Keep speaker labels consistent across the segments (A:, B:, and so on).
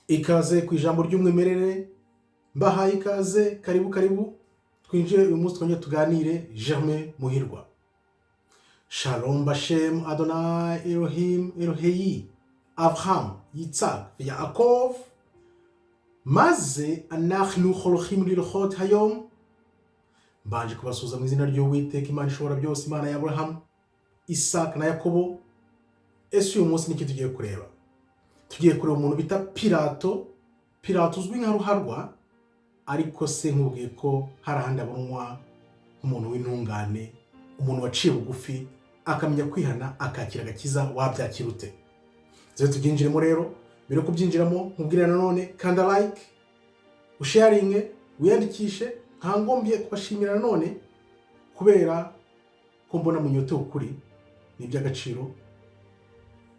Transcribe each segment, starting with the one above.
A: Ikaze ku ijambo ry'umwimerere, mbahaye ikaze, karibu karibu, twinjire uyu munsi twongere tuganire. Germain Muhirwa. Shalom Bashem Adonai Elohim Eloheyi Abraham Yitzhak Yaakov. Maze anachnu holochim lilchot hayom. Mbanje kubasuhuza mu izina ry'Uwiteka Imana ishobora byose, Imana ya Aburahamu, Isaka na Yakobo. Ese uyu munsi niki tugiye kureba? Tugiye kureba umuntu bita Pilato. Pilato uzwi nka ruharwa, ariko se nkubwiye ko hari ahandi abonwa nk'umuntu w'intungane, umuntu waciye bugufi, akamenya kwihana, akakira agakiza, wabyakira ute? Rero tubyinjiremo. Rero mbere yo kubyinjiramo, nkubwire nanone: kanda like, usharinge, wiyandikishe. Nkangombye kubashimira nanone kubera ko mbona munyotewe ukuri, ni iby'agaciro.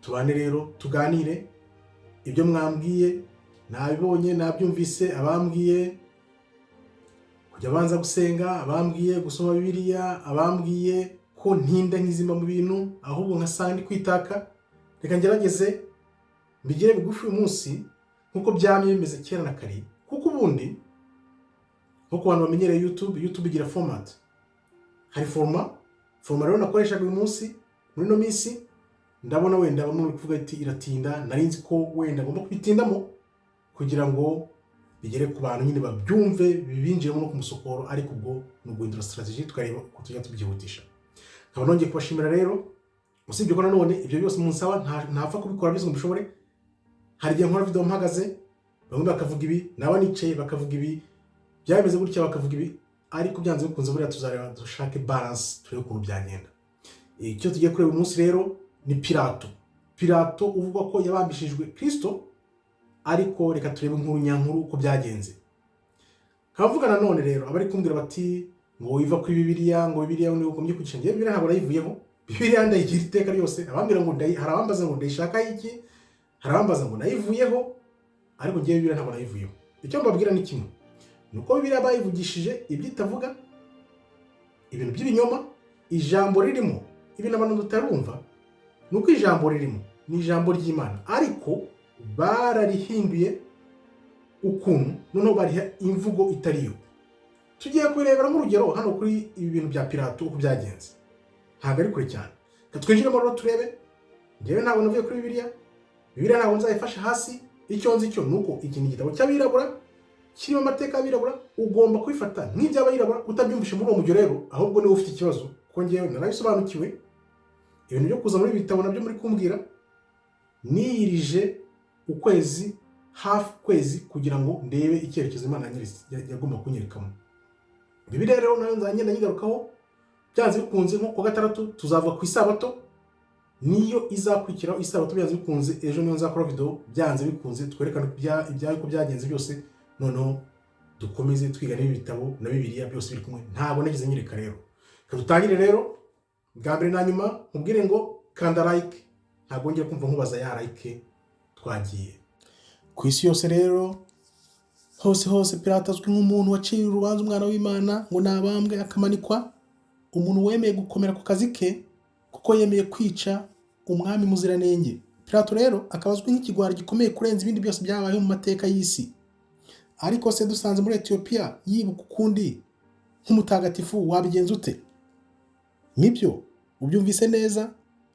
A: Tubane rero tuganire. Ibyo mwambwiye nabibonye, nabyumvise. Abambwiye kujya abanza gusenga, abambwiye gusoma Bibiliya, abambwiye ko ntinda nkizima mu bintu ahubwo nkasanga ndi kwitaka, reka ngerageze mbigire bigufi uyu munsi nk'uko byamye bimeze kera na kare. Kuko ubundi nko ku bantu bamenyereye YouTube, YouTube igira format, hari format. Rero nakoreshaga uyu munsi, muri ino minsi ndabona wenda bamwe bari kuvuga ati iratinda. Nari nzi ko wenda ngomba kubitindamo kugira ngo bigere ku bantu nyine, babyumve, bibinjiremo no ku musokoro, ariko ubwo ni uguhindura strategy, tukareba uko tujya tubyihutisha. Nkaba nongeye kubashimira rero, usibye ko nanone ibyo byose munsaba ntapfa kubikora byose ngo mbishobore. Hari igihe nkora video mpagaze, bamwe bakavuga ibi, naba nicaye bakavuga ibi, byaba bimeze gutya bakavuga ibi, ariko byanze bikunze buriya tuzareba dushake balance, turebe ukuntu byagenda. Icyo tugiye kureba uyu munsi rero ni Pilato. Pilato uvugwa ko yabambishijwe Kristo, ariko reka turebe inkuru nyankuru uko byagenze. Nkavuga nanone rero, abari kumbwira bati ngo wiva kuri Bibiliya, ngo Bibiliya niyo ugombye kwigisha, njyewe Bibiliya ntabwo nayivuyeho, Bibiliya ndayigira iteka ryose. Abambwira ngo hari abambaza ngo ndayishaka iki, hari abambaza ngo nayivuyeho, ariko njyewe Bibiliya ntabwo nayivuyeho. Icyo mbabwira ni kimwe, ni uko Bibiliya bayivugishije ibyo itavuga, ibintu by'ibinyoma. Ijambo ririmo ibintu abantu tutarumva, ni uko ijambo ririmo ni ijambo ry'Imana, ariko bararihinduye ukuntu noneho bariha imvugo itari yo. Tugiye kubirebera nk'urugero hano kuri ibi bintu bya Pilato uko byagenze, ntabwo ari kure cyane. Reka twinjiremo rero turebe. Njyewe ntabwo navuye kuri Bibiliya, Bibiliya ntabwo nzayifasha hasi. Icyo nzi cyo ni uko iki ni igitabo cy'abirabura kirimo amateka y'abirabura, ugomba kubifata nk'iby'abirabura. Utabyumvishe muri uwo mujyo rero, ahubwo niwe ufite ikibazo, kuko njyewe narabisobanukiwe. Ibintu byo kuza muri ibi bitabo nabyo muri kumbwira, niyirije ukwezi, hafi ukwezi, kugira ngo ndebe icyerekezo Imana yagomba kunyerekamo. Bibiliya rero nayo nzagenda nyigarukaho byanze bikunze. Nko kuwa gatandatu tuzavuga ku isabato, niyo izakurikiraho isabato byanze bikunze. Ejo niyo nzakora video byanze bikunze, twerekane ibyayo uko byagenze byose, noneho dukomeze twiga n'ibi bitabo na Bibiliya byose biri kumwe. Ntabwo nageze nyereka rero. Reka dutangire rero. Bwa mbere na nyuma nkubwire ngo kanda like, ntabwo ngera kumva nkubaza ya like. Twagiye. Ku isi yose rero, hose hose, Pilato azwi nk'umuntu waciye urubanza umwana w'Imana ngo nabambwe akamanikwa, umuntu wemeye gukomera ku kazi ke kuko yemeye kwica umwami muziranenge. Pilato rero akaba azwi nk'ikigwari gikomeye kurenza ibindi byose byabayeho mu mateka y'isi. Ariko se dusanze muri Etiyopiya yibuka ukundi nk'umutagatifu, wabigenza ute? Nibyo, ubyumvise neza,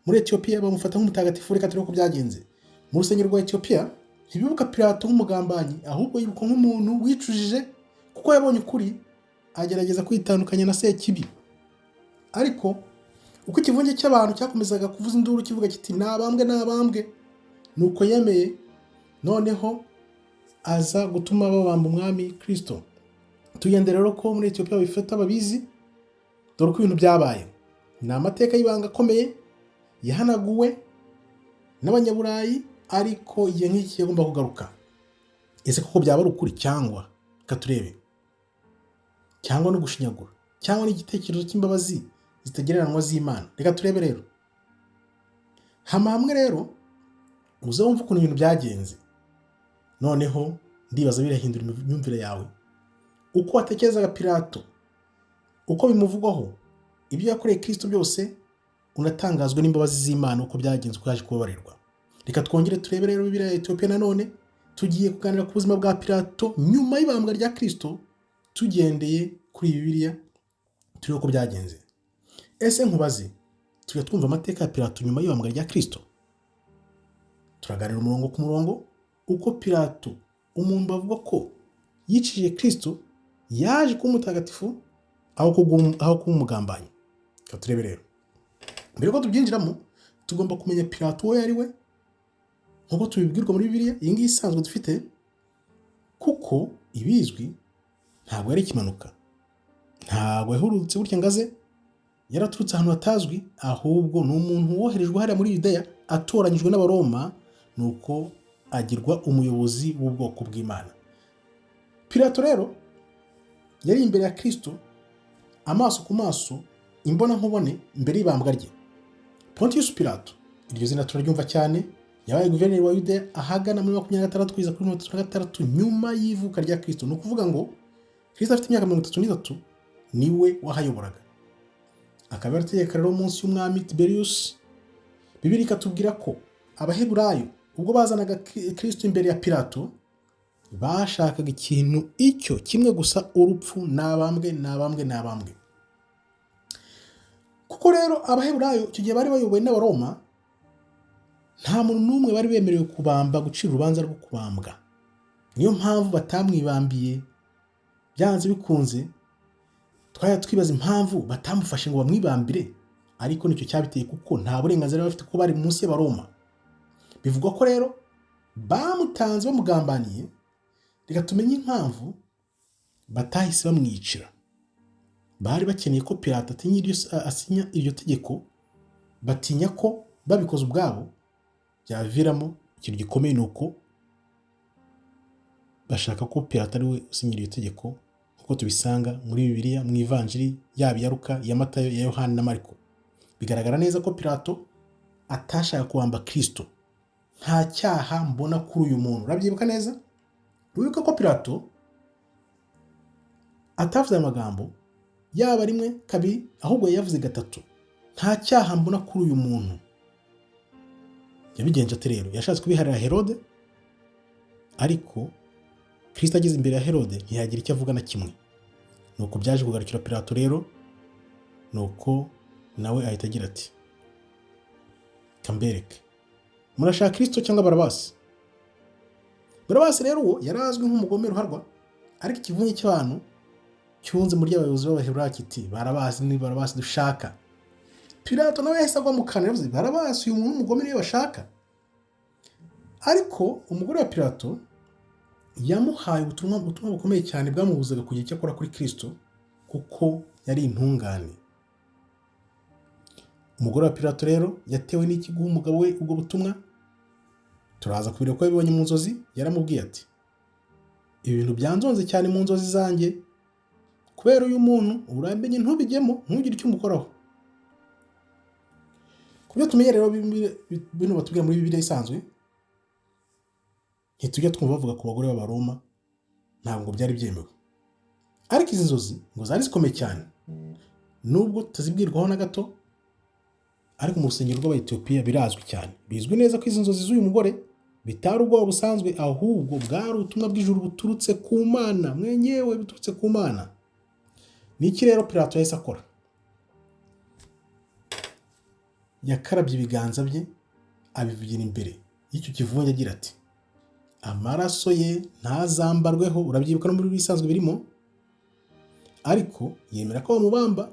A: muri Etiyopiya bamufata nk'umutagatifu. Reka turebe uko byagenze. Mu rusengero rwa Etiyopiya ntibibuka Pilato nk'umugambanyi, ahubwo yibuka nk'umuntu wicujije kuko yabonye ukuri, agerageza kwitandukanya na Sekibi. Ariko uko ikivunge cy'abantu cyakomezaga kuvuza induru kivuga kiti "Nabambwe, nabambwe", nuko yemeye noneho aza gutuma babamba umwami Kirisito. Tugende rero ko muri Etiyopiya babifata babizi. Dore uko ibintu byabaye. Ni amateka y'ibanga akomeye yahanaguwe n'Abanyaburayi, ariko igihe nk'iki yagomba kugaruka. Ese koko byaba ari ukuri, cyangwa reka turebe, cyangwa no gushinyagura, cyangwa n'igitekerezo cy'imbabazi zitagereranywa z'Imana? Reka turebe rero. Hama hamwe rero uze wumve ukuntu ibintu byagenze, noneho ndibaza birahindura imyumvire yawe, uko watekerezaga Pilato, uko bimuvugwaho, ibyo yakoreye Kirisito byose, unatangazwa n'imbabazi z'Imana, uko byagenze, uko yaje kubabarirwa. Reka twongere turebe rero Bibiliya ya Etiyopiya nanone. Tugiye kuganira ku buzima bwa Pilato nyuma y'ibambwa rya Kristo, tugendeye kuri Bibiliya turebe uko byagenze. Ese nkubaze, tujya twumva amateka ya Pilato nyuma y'ibambwa rya Kristo? Turaganira umurongo ku murongo uko Pilato, umuntu bavuga ko yicishije Kristo, yaje kuba umutagatifu aho kuba umugambanyi. Reka turebe rero. Mbere yuko tubyinjiramo, tugomba kumenya Pilato uwo yari we, nk'uko tubibwirwa muri Bibiliya iyi ngiyi isanzwe dufite, kuko ibizwi ntabwo yari ikimanuka, ntabwo yahurutse gutya ngo aze, yaraturutse ahantu hatazwi, ahubwo ni umuntu woherejwe hariya muri Yudeya atoranyijwe n'Abaroma, nuko agirwa umuyobozi w'ubwoko bw'Imana. Pilato rero yari imbere ya Kristo amaso ku maso, imbonankubone, mbere y'ibambwa rye. Pontius Pilato, iryo zina turaryumva cyane, yabaye guverineri wa Yudeya ahagana muri 26 kugeza kuri 36 nyuma y'ivuka rya Kristo. Ni ukuvuga ngo Kristo afite imyaka 33 niwe wahayoboraga, akaba yarategeka rero munsi y'umwami Tiberius. Bibiliya ikatubwira ko Abaheburayo ubwo bazanaga Kristo imbere ya Pilato bashakaga ikintu icyo kimwe gusa: urupfu, n'abambwe, n'abambwe, n'abambwe. Kuko rero Abaheburayo icyo gihe bari bayobowe n'Abaroma, nta muntu n'umwe bari bemerewe kubamba, gucira urubanza rwo kubambwa. Niyo mpamvu batamwibambiye. Byanze bikunze twajya twibaza impamvu batamufashe ngo bamwibambire, ariko nicyo cyabiteye, kuko nta burenganzira bari bafite kuko bari munsi y'Abaroma. Bivugwa ko rero bamutanze bamugambaniye. Reka tumenye impamvu batahise bamwicira. Bari bakeneye ko Pilato asinya iryo tegeko, batinya ko babikoze ubwabo byaviramo ikintu gikomeye, ni uko bashaka ko Pilato ari we usinya iryo tegeko, nk'uko tubisanga muri Bibiliya, mu Ivanjiri, yaba iya Luka, iya Matayo, iya Yohani na Mariko. Bigaragara neza ko Pilato atashaka kubamba Kristo. "Nta cyaha mbona kuri uyu muntu." Urabyibuka neza, wibuka ko Pilato atavuze aya magambo yaba rimwe, kabiri, ahubwo yayavuze gatatu: "Nta cyaha mbona kuri uyu muntu." Yabigenje ate rero? Yashatse kubiharira Herode, ariko Kristo ageze imbere ya Herode ntiyagira icyo avuga na kimwe. Nuko byaje kugarukira Pilato rero, nuko nawe ahita agira ati: "Kambereke, murashaka Kristo cyangwa Barabasi?" Barabasi rero uwo yari azwi nk'umugome ruharwa, ariko ikivunge cy'abantu cyunze muri abayobozi b'Abaheburayo kiti: "Barabasi, ni Barabasi dushaka." Pilato nawe yahise agwa mu kantu, yavuze: "Barabasi, uyu muntu w'umugome niwe bashaka." Ariko umugore wa Pilato yamuhaye ubutumwa bukomeye cyane bwamubuzaga kugira icyo akora kuri Kristo, kuko yari intungane. Umugore wa Pilato rero yatewe n'iki guha umugabo we ubwo butumwa? Turaza kubireba ko yabibonye mu nzozi. Yaramubwiye ati: "Ibi bintu byanzonze cyane mu nzozi zanjye kubera uyu muntu, uramenye ntubijyemo, ntugire icyo umukoraho." Ku byo tumenye rero, bino batubwira muri Bibiliya isanzwe, ntitujya twumva bavuga ku bagore b'Abaroma, ntabwo byari byemewe. Ariko izi nzozi ngo zari zikomeye cyane, nubwo tutazibwirwaho na gato, ariko mu rusengero rw'Abayetiyopiya birazwi cyane, bizwi neza ko izi nzozi z'uyu mugore bitari ubwoba busanzwe, ahubwo bwari ubutumwa bw'ijuru buturutse ku Mana mwenyewe, buturutse ku Mana. Ni iki rero Pilato yahise akora? Yakarabye ibiganza bye, abivugira imbere y'icyo kivunge agira ati: "Amaraso ye ntazambarweho." Urabyibuka no muri bisanzwe birimo, ariko yemera ko bamubamba.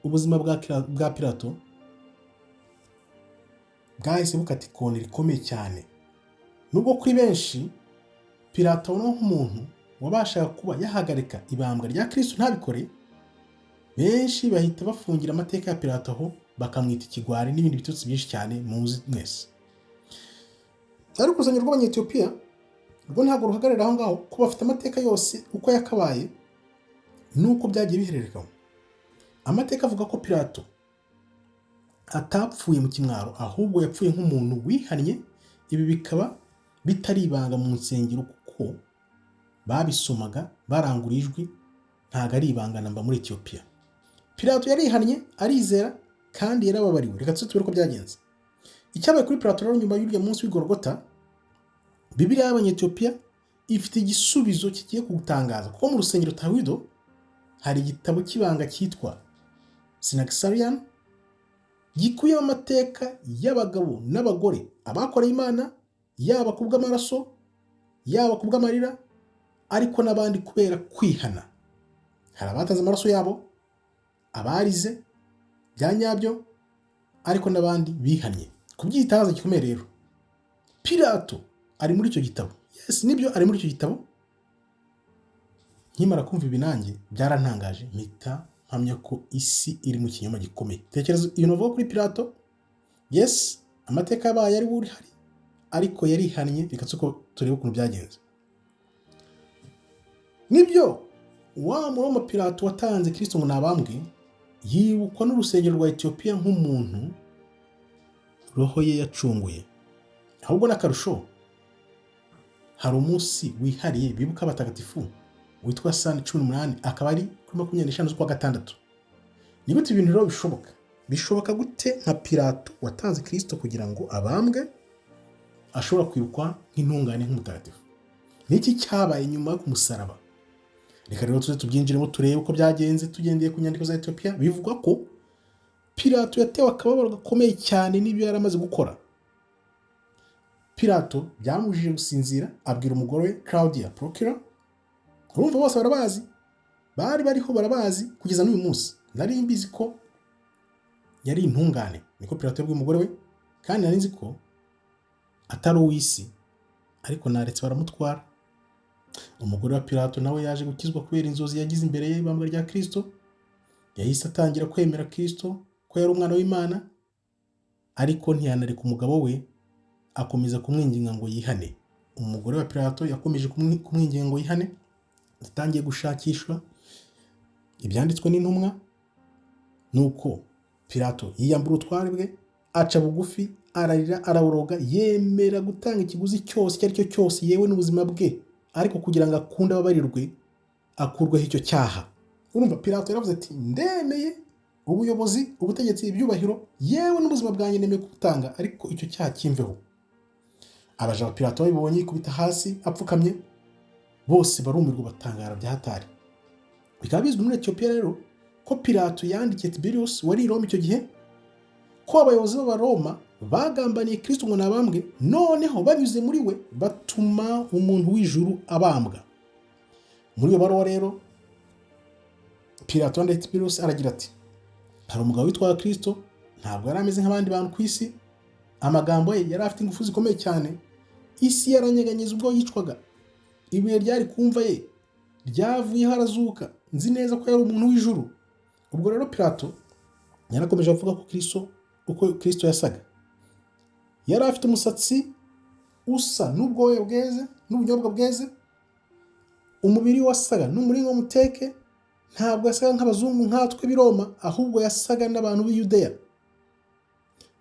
A: Ubuzima bwa Pilato bwahise bukata ikoni rikomeye cyane. Nubwo kuri benshi Pilato abona nk'umuntu wabashaga kuba yahagarika ibambwa rya Kristo ntabikore, benshi bahita bafungira amateka ya Pilato aho, bakamwita ikigwari n'ibindi bitutsi byinshi cyane muzi mwese. Ariko urusengero rw'Abanyetiyopiya rwo ntabwo ruhagararira aho ngaho, ko bafite amateka yose uko yakabaye n'uko byagiye bihererekanywa. Amateka avuga ko Pilato atapfuye mu kimwaro, ahubwo yapfuye nk'umuntu wihannye. Ibi bikaba bitari ibanga mu nsengero, kuko babisomaga barangura ijwi, ntabwo ari ibanga namba muri Etiyopiya. Pilato yarihannye, arizera, kandi yarababariwe. Reka tuze tubere uko byagenze. Icyabaye kuri Pilato rero nyuma y'urya munsi w'Igorogota Bibiliya y'Abanyetiyopiya ifite igisubizo kigiye kugutangaza, kuko mu rusengero Tawido hari igitabo cy'ibanga cyitwa Synaxarium, gikubiyemo amateka y'abagabo n'abagore abakoreye Imana, yaba ku bw'amaraso, yaba ku bw'amarira, ariko n'abandi kubera kwihana. Hari abatanze amaraso yabo, abarize bya nyabyo, ariko n'abandi bihannye. Ku by'igitangaza gikomeye rero, Pilato ari muri icyo gitabo. Yes, nibyo, ari muri icyo gitabo. Nkimara kumva ibi, nanjye byarantangaje, mpita mpamya ko isi iri mu kinyoma gikomeye. Tekereza ibintu bavuga kuri Pilato. Yes, amateka yabaye ari we uhari, ariko yarihannye. Reka tuko turebe ukuntu byagenze. Nibyo, wa Muroma Pilato watanze Kristo ngo nabambwe yibukwa n'urusengero rwa Etiyopiya nk'umuntu roho ye yacunguye. Ahubwo n'akarusho, hari umunsi wihariye bibuka abatagatifu witwa Sani 18, akaba ari kuri 25 z'ukwa gatandatu. Ni gute ibintu rero bishoboka? Bishoboka gute nka Pilato watanze Kristo kugira ngo abambwe ashobora kwibukwa nk'intungane, nk'umutagatifu? Ni iki cyabaye nyuma yo kumusaraba? Reka rero tuze tubyinjiremo, turebe uko byagenze tugendeye ku nyandiko za Etiyopiya. Bivugwa ko Pilato yatewe akababaro gakomeye cyane n'ibyo yari amaze gukora. Pilato byamubujije gusinzira, abwira umugore we Claudia Procula. Urumva bose barabazi, bari bariho barabazi kugeza n'uyu munsi. "Nari mbizi ko yari intungane," niko Pilato yabwiye umugore we, "kandi nari nzi ko atari uw'isi, ariko naretse baramutwara." Umugore wa Pilato nawe yaje gukizwa kubera inzozi yagize imbere y'ibambwa rya Kristo. Yahise atangira kwemera Kristo ko yari umwana w'Imana, ariko ntiyanareka umugabo we, akomeza kumwinginga ngo yihane. Umugore wa Pilato yakomeje kumwinginga ngo yihane. Yatangiye gushakishwa ibyanditswe n'intumwa. Nuko Pilato yiyambura ubutware bwe, aca bugufi, ararira, araboroga, yemera gutanga ikiguzi cyose icyo ari cyo cyose, yewe n'ubuzima bwe, ariko kugira ngo akunde ababarirwe, akurweho icyo cyaha. Urumva, Pilato yaravuze ati: "Ndemeye ubuyobozi, ubutegetsi, ibyubahiro, yewe n'ubuzima bwanjye nemeye kubutanga, ariko icyo cyaha kimveho." Abaja ba Pilato babibonye, yikubita hasi apfukamye, bose barumirwa, batangara bya hatari. Bikaba bizwi muri Etiyopiya rero ko Pilato yandikiye Tiberius wari i Roma icyo gihe ko abayobozi b'Abaroma bagambaniye Kristo ngo nabambwe, noneho banyuze muri we batuma umuntu w'ijuru abambwa. Muri iyo baruwa rero Pilato yandikiye Tiberius, aragira ati: "Hari umugabo witwaga Kristo, ntabwo yari ameze nk'abandi bantu ku isi. Amagambo ye yari afite ingufu zikomeye cyane. Isi yaranyeganyeza ubwo yicwaga. Ibuye ryari kumva ye ryavuyeho, arazuka. Nzi neza ko yari umuntu w'ijuru." Ubwo rero Pilato yarakomeje avuga ko Kristo, uko Kristo yasaga: yari afite umusatsi usa n'ubwoya bweze n'ubunyobwa bweze, umubiri wasaga n'umuringa w'umuteke. Ntabwo yasaga nk'abazungu nkatwe b'i Roma, ahubwo yasaga n'abantu b'i Yudeya.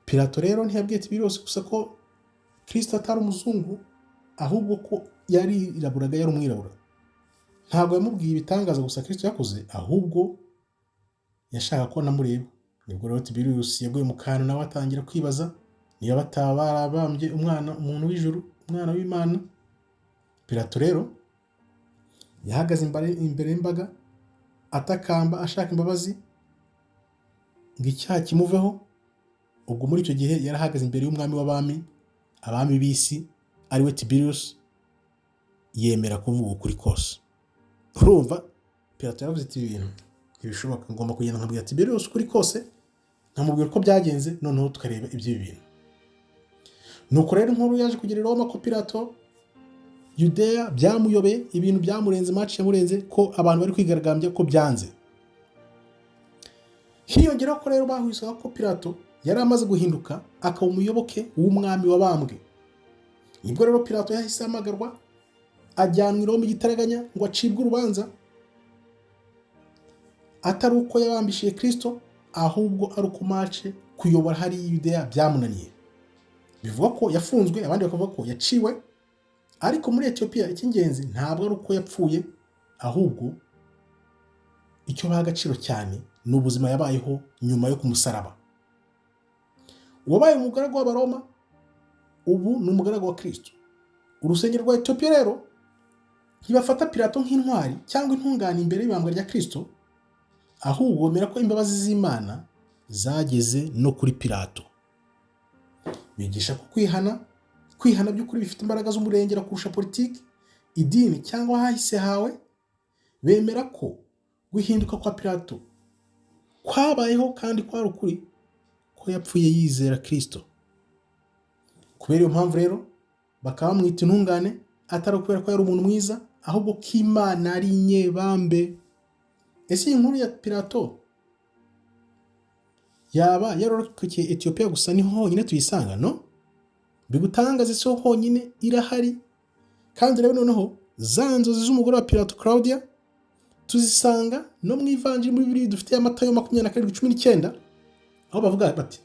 A: Pilato rero ntiyabwiye Tiberius gusa ko Kristo atari umuzungu, ahubwo ko yariraburaga, yari umwirabura. Ntabwo yamubwiye ibitangaza gusa Kristo yakoze, ahubwo yashaka ko anamureba. Nibwo rero Tiberius yaguye mu kantu, nawe atangira kwibaza niba bataba barabambye umwana, umuntu w'ijuru, umwana w'Imana. Pilato rero yahagaze imbere y'imbaga, atakamba ashaka imbabazi ngo icyaha kimuveho. Ubwo muri icyo gihe yari ahagaze imbere y'umwami w'abami, abami b'isi, ariwe Tiberius, yemera kuvuga ukuri kose. Urumva, Pilato yaravuze ati: "Ibi bintu ntibishoboka, ngomba kugenda nkabwira Tiberius ukuri kose, nkamubwira uko byagenze, noneho tukareba iby'ibi bintu." Nuko rero inkuru yaje kugera i Roma ko Pilato Yudeya byamuyobeye, ibintu byamurenze, match yamurenze, ko abantu bari kwigaragambya, ko byanze. Hiyongeraho ko rero bahwisaga ko Pilato yari amaze guhinduka, akaba umuyoboke w'umwami wabambwe. Nibwo rero Pilato yahise ahamagarwa, ajyanwa i Roma igitaraganya ngo acibwe urubanza, atari uko yabambishije Kristo, ahubwo ari uko match kuyobora hariya Yudeya byamunaniye. Bivuga ko yafunzwe, abandi bakavuga ko yaciwe, ariko muri Etiyopiya icy'ingenzi ntabwo ari uko yapfuye, ahubwo icyo baha agaciro cyane ni ubuzima yabayeho nyuma yo kumusaraba. Uwabaye umugaragu w'Abaroma ubu ni umugaragu wa Kristo. Urusengero rwa Etiyopiya rero ntibafata Pilato nk'intwari cyangwa intungane imbere y'ibambwa rya Kristo, ahubwo bemera ko imbabazi z'Imana zageze no kuri Pilato. Bigisha ko kwihana by'ukuri bifite imbaraga z'umurengera kurusha politiki, idini cyangwa ahahise hawe. Bemera ko guhinduka kwa Pilato kwabayeho kandi kwari ukuri, ko yapfuye yizera Kristo. Kubera iyo mpamvu rero bakaba bamwita intungane, atari ukubera ko yari umuntu mwiza, ahubwo ko Imana ari inyebambe. Ese iyi nkuru ya Pilato yaba yararokokeye Etiyopiya gusa, niho honyine tuyisanga? No bigutangaze, si ho honyine irahari. Kandi rero noneho za nzozi z'umugore wa Pilato Claudia tuzisanga no mu Ivanjiri muri Bibiliya dufite ya Matayo 27:19, aho bavuga bati: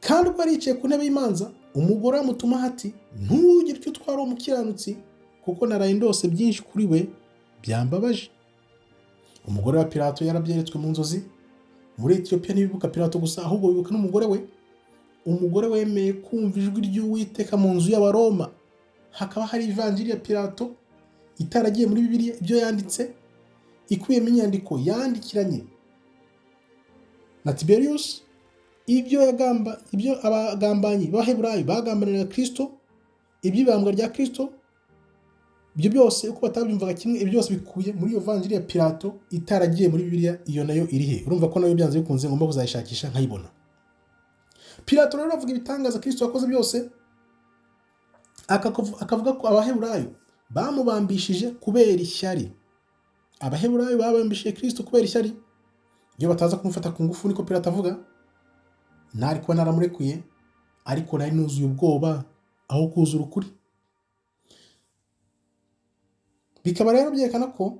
A: "Kandi ubwo yari yicaye ku ntebe y'imanza, umugore amutumaho ati: 'Ntugire icyo utwara uwo mukiranutsi, kuko naraye ndose byinshi kuri we byambabaje.'" Umugore wa Pilato yarabyeretswe mu nzozi. Muri Etiyopiya ntibibuka Pilato gusa, ahubwo bibuka n'umugore we, umugore wemeye kumva ijwi ry'Uwiteka mu nzu y'Abaroma. Hakaba hari Ivanjiri ya Pilato itaragiye muri Bibiliya, ibyo yanditse ikubiyemo inyandiko yandikiranye na Tiberius, ibyo abagambanyi b'Abaheburayo bagambaniraga Kristo, iby'ibambwa rya Kristo, ibyo byose uko batabyumvaga kimwe, ibyo byose bikubiye muri iyo vanjiri ya Pilato itaragiye muri Bibiliya. Iyo nayo iri he? Urumva ko nayo byanze bikunze ngomba kuzayishakisha nkayibona. Pilato rero avuga ibitangaza Kristo yakoze byose, akavuga ko Abaheburayo bamubambishije kubera ishyari. Abaheburayo babambishije Kristo kubera ishyari. Iyo bataza kumufata ku ngufu, niko Pilato avuga, ntari kuba naramurekuye, ariko nari nuzuye ubwoba aho kuzura ukuri. Bikaba rero byerekana ko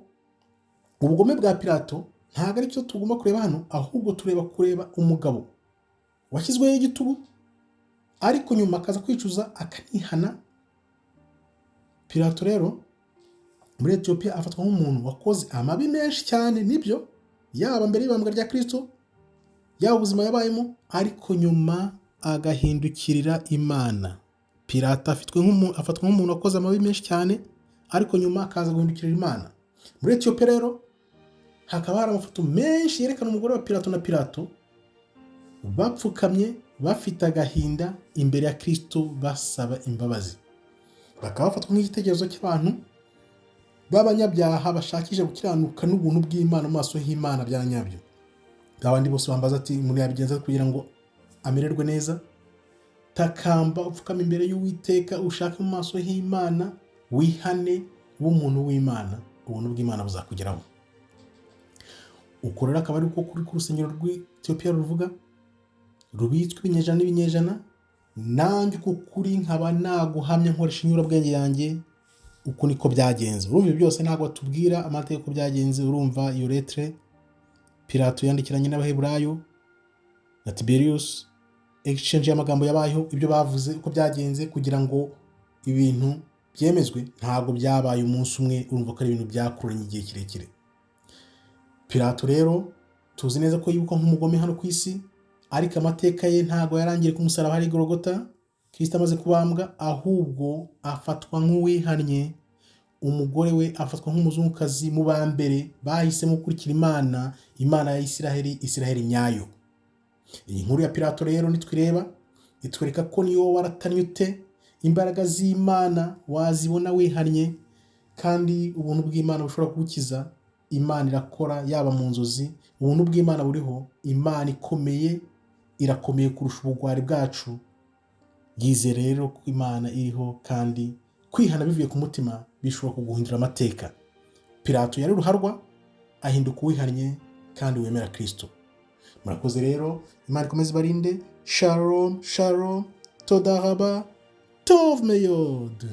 A: ubugome bwa Pilato ntabwo ari cyo tugomba kureba hano, ahubwo tureba kureba umugabo washyizweho igitugu, ariko nyuma akaza kwicuza akanihana. Pilato rero muri Etiyopiya afatwa nk'umuntu wakoze amabi menshi cyane, nibyo, yaba mbere y'ibambwa rya Kristo, yaba ubuzima yabayemo, ariko nyuma agahindukirira Imana. Pilato afatwa nk'umuntu wakoze amabi menshi cyane, ariko nyuma akaza guhindukirira Imana. Muri Etiyopiya rero hakaba hari amafoto menshi yerekana umugore wa Pilato na Pilato bapfukamye bafite agahinda imbere ya Kristo basaba imbabazi. Bakaba bafatwa nk'igitekerezo cy'abantu b'abanyabyaha bashakisha gukiranuka n'ubuntu bw'Imana mu maso h'Imana bya nyabyo. Abandi bose bambaza ati: "Umuntu yabigenza kugira ngo amererwe neza?" Takamba, upfukama imbere y'Uwiteka, ushake mu maso h'Imana, wihane, ube umuntu w'Imana, ubuntu bw'Imana buzakugeraho. Uko rero akaba ari uko kuri ku rusengero rw'Etiyopiya ruvuga, rubitswe ibinyejana n'ibinyejana. Nanjye uko kuri nkaba naguhamya nkoresha inyurabwenge yanjye, uku niko byagenze. Urumva ibyo byose ntabwo batubwira amateka uko byagenze. Urumva iyo lettre Pilato yandikiranye n'Abaheburayo na Tiberius, exchange y'amagambo yabayeho, ibyo bavuze, uko byagenze kugira ngo ibintu byemezwe, ntabwo byabaye umunsi umwe. Urumva ko ari ibintu byakuranye igihe kirekire. Pilato rero tuzi neza ko yibukwa nk'umugome hano ku isi, ariko amateka ye ntabwo yarangiye ku musaraba hari Golgota Kristo amaze kubambwa, ahubwo afatwa nk'uwihannye. Umugore we afatwa nk'umuzungukazi mu ba mbere bahisemo gukurikira Imana, Imana ya Isiraheli, Isiraheli nyayo. Iyi nkuru ya Pilato rero nitwireba itwereka ko niyo waratannye ute, imbaraga z'Imana wazibona wihannye, kandi ubuntu bw'Imana bushobora kugukiza. Imana irakora yaba mu nzozi, ubuntu bw'Imana buriho. Imana ikomeye, irakomeye kurusha ubugwari bwacu. Yizere rero ko Imana iriho, kandi kwihana bivuye ku mutima bishobora kuguhindura amateka. Pilato yari ruharwa, ahinduka uwihannye kandi wemera Kristo. Murakoze rero, Imana ikomeze ibarinde. Shalom shalom, toda raba, tov meod.